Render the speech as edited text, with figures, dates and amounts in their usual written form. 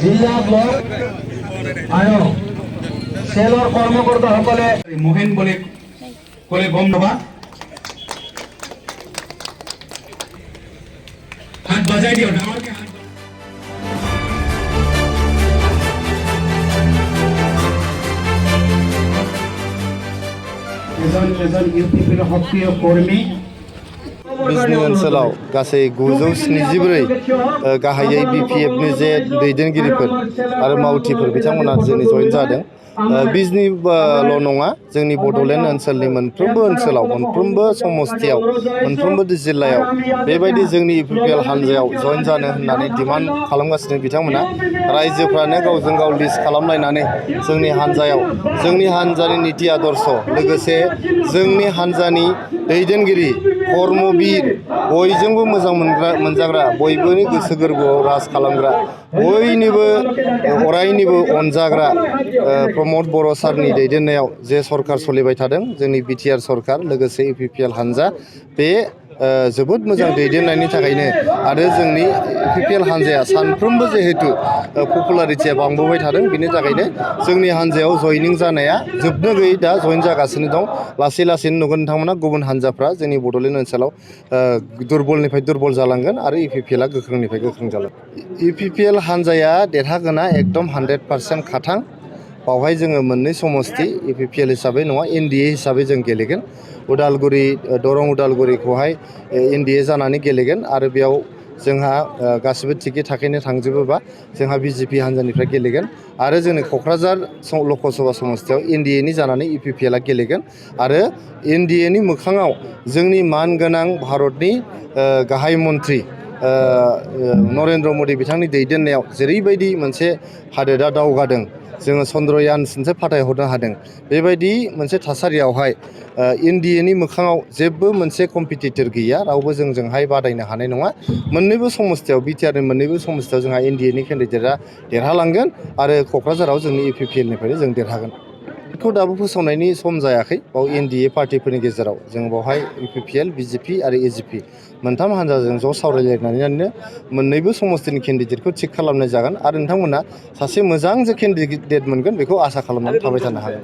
জিলা ব্লক আৰু সেলৰ কৰ্মকৰ্তাসকলে মোহেন বুলি ক'লে গম নাপা হাত বজাই দিও ডাঙৰকে হাত এজন ইউপিপিৰ সক্ৰিয় কৰ্মী बिजनि ओनसोलाव गासै 974 गाहायै बिपिएफनि जे दैदेनगिरिफोर आरो मावथिफोर बिथांमोना जोंनि जइन जादों। बिजनिल' नङा जोंनि बड'लेण्ड ओनसोलनि मोनफ्रोमबो ओनसोलाव मोनफ्रोमबो समस्थियाव मोनफ्रोमबो जिल्लायाव बेबायदि जोंनि इउपिपिएल हानजायाव जइन जानो होननानै डिमान्ड खालामगासिनो बिथांमोना रायजोफ्रानो गावजों गाव लिस्ट खालामलायनानै जोंनि हानजायाव जोंनि हानजानि नीति आदर्श लोगोसे जोंनि हानजानि दैदेनगिरि कर्मबीर बयजोंबो मोजां मोनजाग्रा बयबोनि गोसो गोरबोआव राज खालामग्रा बयनिबो अरायनिबो अनजाग्रा प्रमद बर' सारनि दैदेननायाव जे सरकार सोलिबाय थादों जोंनि बिटिआर सरकार लोगोसे इउपिपिएल हानजा बे जोबोद मोजां दैदेननायनि थाखायनो आरो जोंनि इउपिपिएल हानजाया सानफ्रोमबो जिहेतु पपुलारिटिया बांबोबाय थादों बिनि थाखायनो जोंनि हानजायाव जयनिं जानाया जोबनो गैयै दा जइन जागासिनो दं। लासै लासैनो नुगोन नोंथांमोना गुबुन हानजाफ्रा जोंनि बड'लेण्ड ओनसोलाव दुरबलनिफ्राय दुरबल जालांगोन आरो इउपिपिएलआ गोख्रोंनिफ्राय गोख्रों जालांगोन। इउपिपिएल हानजाया देरहागोना एकदम 100% खाथां। बावहाय जोङो मोननै समस्ति इउपिपिएल हिसाबै नङा एनडिए हिसाबै जों गेलेगोन। उदालगुरि दरं उदालगुरिखौहाय एनडिए जानानै गेलेगोन आरो बेयाव जोंहा गासिबो टिकेट थाखैनो थांजोबोबा जोंहा बिजेपि हानजानिफ्राय गेलेगोन आरो जोंनि क'क्राझार लकसभा समस्तियाव एनडिएनि जानानै इउपिपिएलआ गेलेगोन आरो एनडिएनि मोखाङाव जोंनि मानगोनां भारतनि गाहाय मन्त्रि नरेन्द्र मदि बिथांनि दैदेननायाव जेरैबायदि मोनसे हादोरा दावगादों जोङो चन्द्रयान मोनसे फाथायहरनो हादों बेबायदि मोनसे थासारियावहाय एनडिएनि मोखाङाव जेबो मोनसे कम्पिटिटर गैया रावबो जोंजोंहाय बादायनो हानाय नङा। मोननैबो समस्तियाव बिटिआरनि मोननैबो समस्तियाव जोंहा एनडिएनि केन्डिडेटआ देरहालांगोन आरो क'क्राझाराव जोंनि इउपिपिएलनिफ्रायनो जों देरहागोन। बेखौ दाबो फोसावनायनि सम जायाखै बाव एनडिए पार्टिफोरनि गेजेराव जों बावहाय इउपिपिएल बिजेपि आरो एजिपि मोनथाम हानजाजों ज' सावरायलायनानैनो मोननैबो समस्तिनि केन्डिडेटखौ थिग खालामनाय जागोन आरो नोंथांमोना सासे मोजां जे केन्डिडेट मोनगोन बेखौ आसा खालामनानै थाबाय थानो हागोन।